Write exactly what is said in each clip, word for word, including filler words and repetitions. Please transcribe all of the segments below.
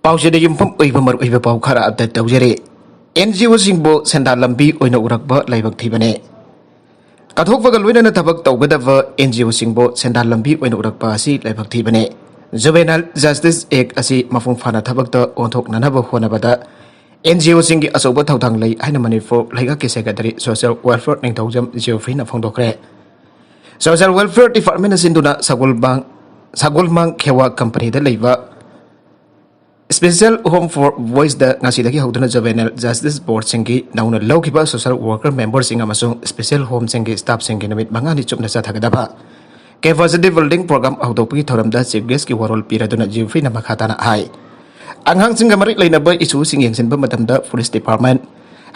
ꯄꯥꯎꯆꯦꯗ ꯌꯨꯝꯐꯝ ꯑꯣꯏꯕ ꯃꯔꯨꯑꯣꯏꯕ ꯄꯥꯎ ꯈꯔ ꯑꯞꯗꯦꯠ ꯇꯧꯖꯔꯤ꯫ ꯑꯦꯟ ꯖꯤ ꯑꯣꯁꯤꯡꯕꯨ ꯁꯦꯟꯗꯥꯟ ꯂꯝꯕꯤ ꯑꯣꯏꯅ ꯎꯔꯛꯄ ꯂꯥꯏꯕꯛ ꯊꯤꯕꯅꯤ꯫ ꯀꯠꯊꯣꯛꯄꯒ ꯂꯣꯏꯅꯅ ꯊꯕꯛ ꯇꯧꯒꯗꯕ ꯑꯦꯟ ꯖꯤ ꯑꯣꯁꯤꯡꯕꯨ ꯁꯦꯟꯗꯥꯟ ꯂꯝꯕꯤ ꯑꯣꯏꯅ ꯎꯔꯛꯄ ꯑꯁꯤ ꯂꯥꯏꯕꯛ ꯊꯤꯕꯅꯤ꯫ Juvenile Justice Act ꯑꯁꯤ ꯃꯄꯨꯡ ꯐꯥꯅ ꯊꯕꯛꯇ ꯑꯣꯟꯊꯣꯛꯅꯅꯕ ꯍꯣꯠꯅꯕꯗ ꯑꯦꯟ ꯖꯤ ꯑꯣꯁꯤꯡꯒꯤ ꯑꯆꯧꯕ ꯊꯧꯗꯥꯡ ꯂꯩ ꯍꯥꯏꯅ ꯃꯅꯤꯄꯨꯔ ꯂꯩꯉꯥꯛꯀꯤ ꯁꯦꯀ꯭ꯔꯦꯇꯔꯤ ꯁꯣꯁꯤꯌꯦꯜ ꯋꯦꯜꯐꯤꯌꯔ ꯅꯤꯡꯊꯧꯖꯝ ꯖꯤꯑꯣꯐ꯭ꯔꯤꯅ ꯐꯣꯡꯗꯣꯛꯈ꯭ꯔꯦ꯫ ꯁꯣꯁꯤꯌꯦꯜ ꯋꯦꯜꯐꯤꯌꯔ ꯗꯤꯄꯥꯔꯠꯃꯦꯟꯅ ꯁꯤꯟꯗꯨꯅ ꯁꯒꯣꯜꯃꯥꯡ, ꯁꯒꯣꯜꯃꯥꯡ ꯈꯦꯋꯥ ꯀꯝꯄꯅꯤꯗ ꯂꯩꯕ Special Home for Boysꯗ ꯉꯁꯤꯗꯒꯤ ꯍꯧꯗꯨꯅ Juvenile Justice Boardꯁꯤꯡꯒꯤ ꯅꯧꯅ ꯂꯧꯈꯤꯕ social worker memberꯁꯤꯡ ꯑꯃꯁꯨꯡ special homeꯁꯤꯡꯒꯤ staffꯁꯤꯡꯒꯤ ꯅꯨꯃꯤꯠ ꯃꯉꯥꯅꯤ ꯆꯨꯞꯅ ꯆꯠꯊꯒꯗꯕ capacity building program ꯍꯧꯗꯣꯛꯄꯒꯤ ꯊꯧꯔꯝꯗ chief guestꯀꯤ ꯋꯥꯔꯣꯜ ꯄꯤꯔꯗꯨꯅ ꯖꯤꯑꯣꯐ꯭ꯔꯤꯅ ꯃꯈꯥ ꯇꯥꯅ ꯍꯥꯏ, ꯑꯉꯥꯡꯁꯤꯡꯒ ꯃꯔꯤ ꯂꯩꯅꯕ issueꯁꯤꯡ ꯌꯦꯡꯁꯤꯟꯕ ꯃꯇꯝꯗ police department,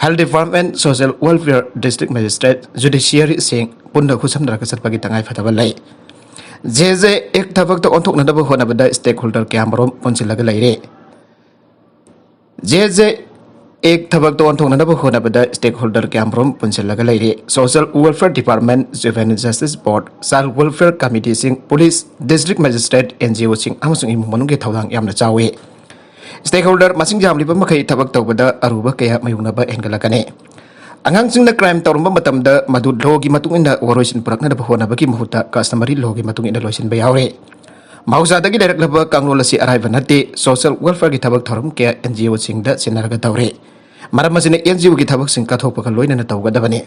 health department, social welfare, district magistrate, judiciaryꯁꯤꯡ ꯄꯨꯟꯅ ꯈꯨꯠꯁꯝꯅꯔꯒ ꯆꯠꯄꯒꯤ ꯇꯉꯥꯏꯐꯗꯕ ꯂꯩ꯫ ꯖꯦ ꯖꯦ ꯑꯦꯛ ꯊꯕꯛꯇ ꯑꯣꯟꯊꯣꯛꯅꯅꯕ ꯍꯣꯠꯅꯕꯗ stakeholder ꯀꯌꯥꯃꯔꯨꯝ ꯄꯨꯟꯁꯤꯜꯂꯒ ꯂꯩꯔꯦ꯫ ꯖꯦ ꯖꯦ ꯑꯦꯛ ꯊꯕꯛꯇ ꯑꯣꯟꯊꯣꯛꯅꯅꯕ ꯍꯣꯠꯅꯕꯗ stakeholder ꯀꯌꯥꯃꯔꯨꯝ ꯄꯨꯟꯁꯤꯜꯂꯒ ꯂꯩꯔꯦ꯫ Social Welfare Department, Juvenile Justice Board, Child Welfare Committeeꯁꯤꯡ, police, district magistrate, N G ꯑꯣꯁꯤꯡ ꯑꯃꯁꯨꯡ ꯏꯃꯨꯡ ꯃꯅꯨꯡꯒꯤ ꯊꯧꯗꯥꯡ ꯌꯥꯝꯅ ꯆꯥꯎꯏ꯫ Stakeholder ꯃꯁꯤꯡ ꯌꯥꯝꯂꯤꯕ ꯃꯈꯩ ꯊꯕꯛ ꯇꯧꯕꯗ ꯑꯔꯨꯕ ꯀꯌꯥ ꯃꯥꯌꯣꯛꯅꯕ ꯍꯦꯟꯒꯠꯂꯛꯀꯅꯤ꯫ ꯑꯉꯥꯡꯁꯤꯡꯅ crime ꯇꯧꯔꯝꯕ ꯃꯇꯝꯗ ꯃꯗꯨ lawꯒꯤ ꯃꯇꯨꯡ ꯏꯟꯅ ꯋꯥꯔꯣꯏꯁꯤꯟ ꯄꯨꯔꯛꯅꯅꯕ ꯍꯣꯠꯅꯕꯒꯤ ꯃꯍꯨꯠꯇ customary lawꯒꯤ ꯃꯇꯨꯡ ꯏꯟꯅ ꯂꯣꯏꯁꯤꯟꯕ ꯌꯥꯎꯔꯦ꯫ ꯃꯍꯧꯁꯥꯗꯒꯤ ꯂꯩꯔꯛꯂꯕ ꯀꯥꯡꯂꯣꯟ ꯑꯁꯤ ꯑꯔꯥꯏꯕ ꯅꯠꯇꯦ꯫ Social welfareꯒꯤ ꯊꯕꯛ ꯊꯧꯔꯝ ꯀꯌꯥ ꯑꯦꯟ ꯖꯤ ꯑꯣꯁꯤꯡꯗ ꯁꯤꯟꯅꯔꯒ ꯇꯧꯔꯦ꯫ ꯃꯔꯝ ꯑꯁꯤꯅ ꯑꯦꯟ ꯖꯤ ꯑꯣꯒꯤ ꯊꯕꯛꯁꯤꯡ ꯀꯠꯊꯣꯛꯄꯒ ꯂꯣꯏꯅꯅ ꯇꯧꯒꯗꯕꯅꯤ꯫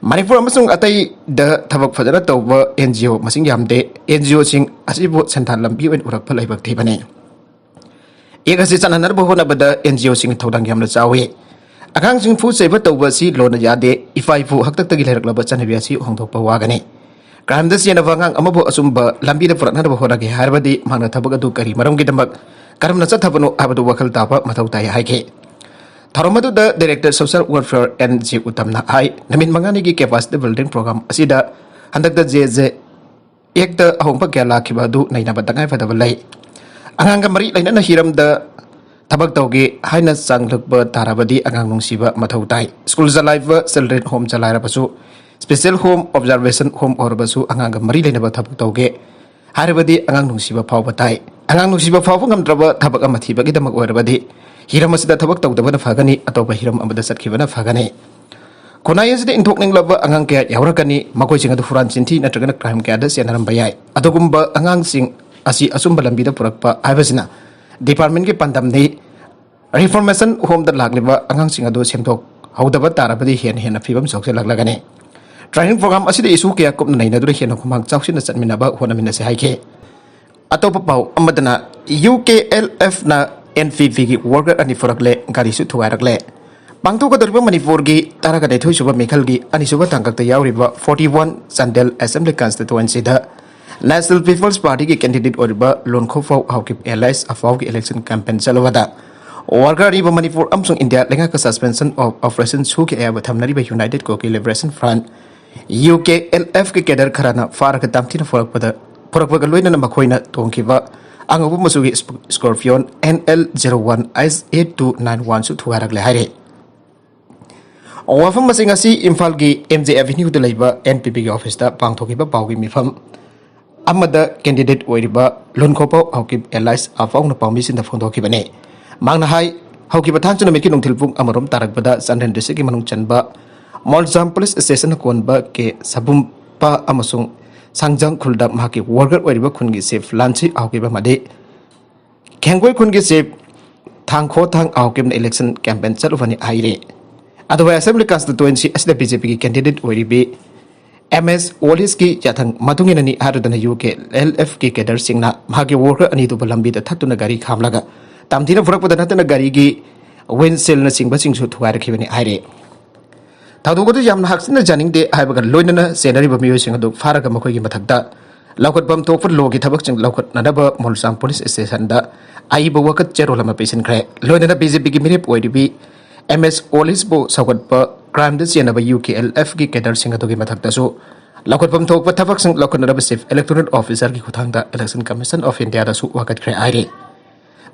ꯃꯅꯤꯄꯨꯔ ꯑꯃꯁꯨꯡ ꯑꯇꯩꯗ ꯊꯕꯛ ꯐꯖꯅ ꯇꯧꯕ ꯑꯦꯟ ꯖꯤ ꯑꯣ ꯃꯁꯤꯡ ꯌꯥꯝꯗꯦ꯫ ꯑꯦꯟ ꯖꯤ ꯑꯣꯁꯤꯡ ꯑꯁꯤꯕꯨ ꯁꯦꯟꯊꯥꯟ ꯂꯝꯕꯤ ꯑꯣꯏꯅ ꯎꯔꯛꯄ ꯂꯥꯏꯕꯛ ꯊꯤꯕꯅꯤ꯫ ꯑꯦꯛ ꯑꯁꯤ ꯆꯠꯅꯅꯕ ꯍꯣꯠꯅꯕꯗ ꯑꯦꯟ ꯖꯤ ꯑꯣꯁꯤꯡꯒꯤ ꯊꯧꯗꯥꯡ ꯌꯥꯝꯅ ꯆꯥꯎꯏ꯫ ꯑꯉꯥꯡꯁꯤꯡ ꯐꯨ ꯆꯩꯕ ꯇꯧꯕ ꯑꯁꯤ ꯂꯣꯟꯅ ꯌꯥꯗꯦ꯫ ꯏꯄꯥ ꯏꯄꯨ ꯍꯥꯛꯇꯛꯇꯒꯤ ꯂꯩꯔꯛꯂꯕ ꯆꯠꯅꯕꯤ ꯑꯁꯤ ꯍꯣꯡꯗꯣꯛꯄ ꯋꯥꯒꯅꯤ꯫ Crimeꯗ ꯆꯦꯟꯅꯕ ꯑꯉꯥꯡ ꯑꯃꯕꯨ ꯑꯆꯨꯝꯕ ꯂꯝꯕꯤꯗ ꯄꯨꯔꯛꯅꯅꯕ ꯍꯣꯠꯅꯒꯦ ꯍꯥꯏꯔꯕꯗꯤ ꯃꯍꯥꯛꯅ ꯊꯕꯛ ꯑꯗꯨ ꯀꯔꯤ ꯃꯔꯝꯒꯤꯗꯃꯛ ꯀꯔꯝꯅ ꯆꯠꯊꯕꯅꯣ ꯍꯥꯏꯕꯗꯨ ꯋꯥꯈꯜ ꯇꯥꯕ ꯃꯊꯧ ꯇꯥꯏ ꯍꯥꯏꯈꯤ꯫ ꯊꯧꯔꯝ ꯑꯗꯨꯗ Director Social Welfare N G ꯎꯇꯝꯅ ꯍꯥꯏ, ꯅꯨꯃꯤꯠ ꯃꯉꯥꯅꯤꯒꯤ capacity building program ꯑꯁꯤꯗ ꯍꯟꯗꯛꯇ ꯖꯦ ꯖꯦ ꯑꯦꯛꯇ ꯑꯍꯣꯡꯕ ꯀꯌꯥ ꯂꯥꯛꯈꯤꯕ ꯑꯗꯨ ꯅꯩꯅꯕ ꯇꯉꯥꯏꯐꯗꯕ ꯂꯩ꯫ ꯑꯉꯥꯡꯒ ꯃꯔꯤ ꯂꯩꯅꯅ ꯍꯤꯔꯝꯗ ꯊꯕꯛ ꯇꯧꯒꯦ ꯍꯥꯏꯅ ꯆꯪꯂꯛꯄ ꯇꯥꯔꯕꯗꯤ ꯑꯉꯥꯡ ꯅꯨꯡꯁꯤꯕ ꯃꯊꯧ ꯇꯥꯏ꯫ ꯁ꯭ꯀꯨꯜ ꯆꯂꯥꯏꯕ, children home ꯆꯂꯥꯏꯔꯕꯁꯨ, special home, observation home ꯑꯣꯏꯔꯕꯁꯨ ꯑꯉꯥꯡꯒ ꯃꯔꯤ ꯂꯩꯅꯕ ꯊꯕꯛ ꯇꯧꯒꯦ ꯍꯥꯏꯔꯕꯗꯤ ꯑꯉꯥꯡ ꯅꯨꯡꯁꯤꯕ ꯐꯥꯎꯕ ꯇꯥꯏ꯫ ꯑꯉꯥꯡ ꯅꯨꯡꯁꯤꯕ ꯐꯥꯎꯕ ꯉꯝꯗ꯭ꯔꯕ ꯊꯕꯛ ꯑꯃ ꯊꯤꯕꯒꯤꯗꯃꯛ ꯑꯣꯏꯔꯕꯗꯤ ꯍꯤꯔꯝ ꯑꯁꯤꯗ ꯊꯕꯛ ꯇꯧꯗꯕꯅ ꯐꯒꯅꯤ, ꯑꯇꯣꯞꯄ ꯍꯤꯔꯝ ꯑꯃꯗ ꯆꯠꯈꯤꯕꯅ ꯐꯒꯅꯤ꯫ ꯈꯨꯟꯅꯥꯏ ꯑꯁꯤꯗ ꯏꯟꯊꯣꯛꯅꯤꯡꯂꯕ ꯑꯉꯥꯡ ꯀꯌꯥ ꯌꯥꯎꯔꯛꯀꯅꯤ, ꯃꯈꯣꯏꯁꯤꯡ ꯑꯗꯨ ꯍꯨꯔꯥꯟ ꯆꯤꯟꯊꯤ ꯅꯠꯇ꯭ꯔꯒꯅ ꯀ꯭ꯔꯥꯏꯝ ꯀꯌꯥꯗ ꯆꯦꯟꯅꯔꯝꯕ ꯌꯥꯏ꯫ ꯑꯗꯨꯒꯨꯝꯕ ꯑꯉꯥꯡꯁꯤꯡ ꯑꯁꯤ ꯑꯆꯨꯝꯕ ꯂꯝꯕꯤꯗ ꯄꯨꯔꯛꯄ ꯍꯥꯏꯕꯁꯤꯅ ꯗꯤꯄꯥꯔꯠꯃꯦꯟꯒꯤ ꯄꯥꯟꯗꯝꯅꯤ꯫ ꯔꯤꯐꯣꯔꯃꯦꯁꯟ ꯍꯣꯝꯗ ꯂꯥꯛꯂꯤꯕ ꯑꯉꯥꯡꯁꯤꯡ ꯑꯗꯨ ꯁꯦꯝꯗꯣꯛꯍꯧꯗꯕ ꯇꯥꯔꯕꯗꯤ ꯍꯦꯟꯅ ꯍꯦꯟꯅ ꯐꯤꯕꯝ ꯁꯣꯛꯆꯤꯜꯂꯛꯂꯒꯅꯤ꯫ ꯇ꯭ꯔꯦꯅꯤꯡ ꯄ꯭ꯔꯣꯒ꯭ꯔꯥꯝ ꯑꯁꯤꯗ ꯏꯁꯨ ꯀꯌꯥ ꯀꯨꯞꯅ ꯅꯩꯅꯗꯨꯅ ꯍꯦꯟꯅ ꯈꯨꯃꯥꯡ ꯆꯥꯎꯁꯤꯟꯅ ꯆꯠꯃꯤꯟꯅꯕ ꯍꯣꯠꯅꯃꯤꯟꯅꯁꯤ ꯍꯥꯏꯈꯤ꯫ ꯑꯇꯣꯞꯄ ꯄꯥꯎ ꯑꯃꯗꯅ, ꯌꯨ ꯀꯦ ꯑꯦꯜ ꯑꯦꯐꯅ ꯑꯦꯟ ꯄꯤ ꯄꯤꯒꯤ ꯋꯥꯔꯀꯔ ꯑꯅꯤ ꯄꯨꯔꯛꯂꯦ, ꯒꯥꯔꯤꯁꯨ ꯊꯨꯒꯥꯏꯔꯛꯂꯦ꯫ ꯄꯥꯡꯊꯣꯛꯀꯗꯧꯔꯤꯕ ꯃꯅꯤꯄꯨꯔꯒꯤ ꯇꯔꯥꯒ ꯅꯤꯊꯣꯏ ꯁꯨꯕ ꯃꯤꯈꯜꯒꯤ ꯑꯅꯤꯁꯨꯕ ꯇꯥꯡꯀꯛꯇ ꯌꯥꯎꯔꯤꯕ ꯐꯣꯔꯇꯤ ꯋꯥꯟ ꯆꯥꯟꯗꯦꯜ ꯑꯦꯁꯦꯝꯕ꯭ꯂꯤ ꯀꯟꯁꯇꯤꯇꯨꯋꯦꯟꯁꯤꯗ ꯅꯦꯁꯅꯦꯜ ꯄꯤꯄꯜꯁ ꯄꯥꯔꯇꯤꯒꯤ ꯀꯦꯟꯗꯤꯗꯦꯠ ꯑꯣꯏꯔꯤꯕ ꯂꯣꯟꯈꯣꯐꯥꯎ ꯍꯥꯎꯀꯤꯞ ꯑꯦꯂꯥꯏꯁ ꯑꯐꯥꯎꯒꯤ ꯏꯂꯦꯛꯁꯟ ꯀꯦꯝꯄꯦꯟ ꯆꯠꯂꯨꯕꯗ ꯋꯥꯔꯀꯔ ꯑꯔꯤꯕ ꯃꯅꯤꯄꯨꯔ ꯑꯃꯁꯨꯡ ꯏꯟꯗꯤꯌꯥ ꯂꯩꯉꯥꯛꯀ suspension of operation ꯁꯨꯒꯤ ꯑꯌꯥꯕ ꯊꯝꯅꯔꯤꯕ united Kuki liberation front, U K L ꯑꯦꯐꯀꯤ ꯀꯦꯗꯔ ꯈꯔꯅ ꯐꯥꯔꯒ ꯇꯝꯊꯤꯅ ꯄꯨꯔꯛꯄꯗ, ꯄꯨꯔꯛꯄꯒ ꯂꯣꯏꯅꯅ ꯃꯈꯣꯏꯅ ꯇꯣꯡꯈꯤꯕ ꯑꯉꯧꯕ ꯃꯆꯨꯒꯤ scorpion N L zero one H eight two nine ꯋꯥꯟꯁꯨ ꯊꯨꯒꯥꯏꯔꯛꯂꯦ ꯍꯥꯏꯔꯤ꯫ ꯋꯥꯐꯝ ꯑꯁꯤꯡ ꯑꯁꯤ ꯏꯝꯐꯥꯜꯒꯤ ꯑꯦꯝ ꯖꯦ ꯑꯦꯚꯦꯅ꯭ꯌꯨꯗ ꯂꯩꯕ ꯑꯦꯟ ꯄꯤ ꯄꯤꯒꯤ ꯑꯣꯐꯤꯁꯇ ꯄꯥꯡꯊꯣꯛꯈꯤꯕ ꯄꯥꯎꯒꯤ ꯃꯤꯐꯝ ꯑꯃꯗ ꯀꯦꯟꯗꯤꯗꯦꯠ ꯑꯣꯏꯔꯤꯕ ꯂꯨꯟꯈꯣꯄꯥꯎ ꯍꯥꯎꯀꯤꯞ ꯑꯦꯂꯥꯏꯁ ꯑꯐꯥꯎꯅ ꯄꯥꯎꯃꯤꯁꯤꯡꯗ ꯐꯣꯡꯗꯣꯛꯈꯤꯕꯅꯤ꯫ ꯃꯍꯥꯛꯅ ꯍꯥꯏ, ꯍꯧꯈꯤꯕ ꯊꯥꯡꯖ ꯅꯨꯃꯤꯠꯀꯤ ꯅꯨꯡꯊꯤꯜ ꯄꯨꯡ ꯑꯃꯔꯣꯝ ꯇꯥꯔꯛꯄꯗ ꯆꯥꯟꯗꯦꯜ ꯗꯤꯁꯇ꯭ꯔꯤꯛꯀꯤ ꯃꯅꯨꯡ ꯆꯟꯕ ꯃꯣꯜꯖꯥꯝ ꯄꯨꯂꯤꯁ ꯁ꯭ꯇꯦꯁꯟꯅ ꯀꯣꯟꯕ ꯀꯦ ꯁꯕꯨꯝꯄ ꯑꯃꯁꯨꯡ ꯁꯥꯡꯖꯥꯡ ꯈꯨꯜꯗ ꯃꯍꯥꯛꯀꯤ ꯋꯥꯔꯀꯔ ꯑꯣꯏꯔꯤꯕ ꯈꯨꯟꯒꯤ ꯆꯤꯐ ꯂꯥꯟꯁꯤ ꯍꯥꯎꯀꯤꯞ ꯑꯃꯗꯤ ꯈꯦꯡꯒꯣꯏ ꯈꯨꯟꯒꯤ ꯆꯤꯐ ꯊꯥꯡꯈꯣ ꯊꯥꯡ ꯍꯥꯎꯀꯤꯞꯅ ꯏꯂꯦꯛꯁꯟ ꯀꯦꯝꯄꯦꯟ ꯆꯠꯂꯨꯕꯅꯤ ꯍꯥꯏꯔꯤ꯫ ꯑꯗꯨꯒ ꯑꯦꯁꯦꯝꯕ꯭ꯂꯤ ꯀꯟꯁꯇꯤꯇꯨꯋꯦꯟꯁꯤ ꯑꯁꯤꯗ ꯕꯤ ꯖꯦ ꯄꯤꯒꯤ ꯀꯦꯟꯗꯤꯗꯦꯠ ꯑꯣꯏꯔꯤꯕꯤ ꯑꯦꯝ ꯑꯦꯁ ꯋꯥꯂꯤꯁꯀꯤ ꯌꯥꯊꯪ ꯃꯇꯨꯡ ꯏꯟꯅꯅꯤ ꯍꯥꯏꯔꯗꯨꯅ ꯌꯨ ꯀꯦ ꯑꯦꯜ ꯑꯦꯐꯀꯤ ꯀꯦꯗꯔꯁꯤꯡꯅ ꯃꯍꯥꯛꯀꯤ ꯋꯥꯔꯀꯔ ꯑꯅꯤꯗꯨꯕꯨ ꯂꯝꯕꯤꯗ ꯊꯠꯇꯨꯅ ꯒꯥꯔꯤ ꯈꯥꯝꯂꯒ ꯇꯝꯊꯤꯅ ꯄꯨꯔꯛꯄꯗ ꯅꯠꯇꯅ ꯒꯥꯔꯤꯒꯤ ꯋꯤꯟꯁꯤꯜꯅꯆꯤꯡꯕꯁꯤꯡꯁꯨ ꯊꯨꯒꯥꯏꯔꯛꯈꯤꯕꯅꯤ ꯍꯥꯏꯔꯤ꯫ ꯊꯧꯗꯣꯛ ꯑꯗꯨ ꯌꯥꯝꯅ ꯍꯥꯛꯆꯤꯟꯅ ꯌꯥꯅꯤꯡꯗꯦ ꯍꯥꯏꯕꯒ ꯂꯣꯏꯅꯅ ꯆꯦꯟꯅꯔꯤꯕ ꯃꯤꯑꯣꯏꯁꯤꯡ ꯑꯗꯨ ꯐꯥꯔꯒ ꯃꯈꯣꯏꯒꯤ ꯃꯊꯛꯇ ꯂꯧꯈꯠꯐꯝ ꯊꯣꯛꯄ ꯂꯣꯒꯤ ꯊꯕꯛꯁꯤꯡ ꯂꯧꯈꯠꯅꯅꯕ ꯃꯣꯜꯖꯥꯝ ꯄꯨꯂꯤꯁ ꯁ꯭ꯇꯦꯁꯟꯗ ꯑꯏꯕ ꯋꯥꯀꯠ ꯆꯦꯔꯣꯜ ꯑꯃ ꯄꯤꯁꯤꯟꯈ꯭ꯔꯦ꯫ ꯂꯣꯏꯅꯅ ꯕꯤ ꯖꯦ ꯄꯤꯒꯤ ꯃꯤꯔꯦꯞ ꯑꯣꯏꯔꯤꯕꯤ ꯑꯦꯝ ꯑꯦꯁ ꯋꯥꯂꯤꯁꯄꯨ ꯁꯧꯒꯠꯄ ꯀ꯭ꯔꯥꯏꯝꯗ ꯆꯦꯟꯅꯕ ꯌꯨ ꯀꯦ ꯑꯦꯜ ꯑꯦꯐꯀꯤ ꯀꯦꯗꯔꯁꯤꯡ ꯑꯗꯨꯒꯤ ꯃꯊꯛꯇꯁꯨ ꯂꯧꯈꯠꯐꯝ ꯊꯣꯛꯄ ꯊꯕꯛꯁꯤꯡ ꯂꯧꯈꯠꯅꯅꯕ ꯆꯤꯐ ꯏꯂꯦꯛꯇꯣꯔꯦꯜ ꯑꯣꯐꯤꯁꯔꯒꯤ ꯈꯨꯠꯊꯥꯡꯗ ꯏꯂꯦꯛꯁꯟ ꯀꯃꯤꯁꯟ ꯑꯣꯐ ꯏꯟꯗꯤꯌꯥꯗꯁꯨ ꯋꯥꯀꯠꯈ꯭ꯔꯦ ꯍꯥꯏꯔꯤ꯫